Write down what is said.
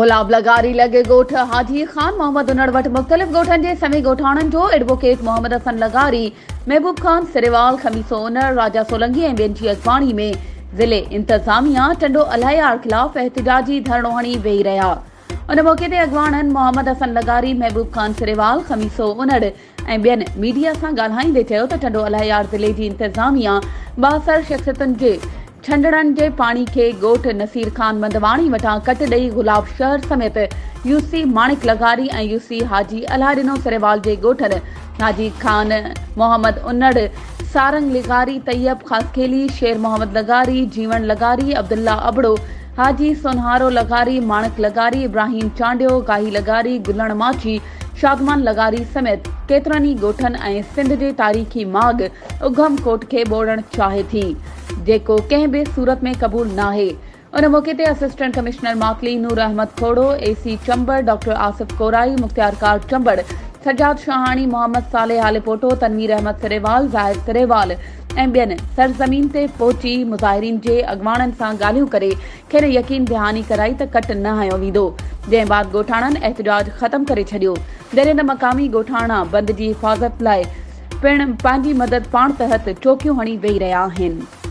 گلاب لغاري لڳ ڳوٺ حاجي خان محمد انڙ وٽ مختلف ڳوٺن جي سوين ڳوٺاڻن جو ايڊووڪيٽ محمد حسن لغاري، محبوب خان سريوال، خميسو انڙ، راجا سولنگي ۽ ٻين جي اڳواڻي ۾ ضلعي انتظاميا ٽنڊو الهيار خلاف احتجاجي ڌرڻو هڻي ويهي رهيا. ان موقعي تي اڳواڻن محمد حسن لغاري، محبوب خان سريوال، خميسو انڙ، ۽ ٻين ميڊيا سان ڳالهائيندي چيو ته ٽنڊو الهيار ضلعي جي انتظاميا بااثر شخصيتن جي ڇنڊڻن جي پاڻي کي ڳوٺ نصير خان مندواڻي وٽان ڪٽ ڏئي گلاب شهر سميت يوسي ماڻڪ لغاري ۽ يوسي حاجي الهه ڏنو سريوال جي ڳوٺن حاجي خان محمد انڙ، سارنگ لغاري، طيب خاصخيلي، شير محمد لغاري، جيوڻ لغاري، عبدالله ابڙو، حاجي سونهارو لغاري، ماڻڪ لغاري، ابراهيم چانڊيو، گاهي لغاري، گلڻ ماڇي، شادمان لغاري سميت ڪيترن ئي ڳوٺن ۽ سنڌ جي تاريخي ماڳ اگهم ڪوٽ کي ٻوڙڻ چاهي ٿي، جيڪو ڪنهن به صورت ۾ قبول ناهي. ان موقعي تي assistant commissioner Matli Noor Ahmed Khuhro, A C Chambar doctor Asif Korai, مختيارڪار چمبڙ سجاد شاهاڻي، محمد صالح هاليپوٽو، تنوير احمد سريوال، زاهد سريوال ۽ ٻين سرزمين تي پهچي مظاهرين جي اڳواڻن سان ڳالهيون ڪري کين يقين دهاني ڪرائي ته ڪٽ نه هنيو ويندو، جنهن بعد ڳوٺاڻن احتجاج ختم ڪري ڇڏيو، جڏهن ته مقامي ڳوٺاڻا بند جي حفاظت لاء پڻ پنهنجي مدد پاڻ تحت چوڪيون هڻي ويهي رهيا آهن.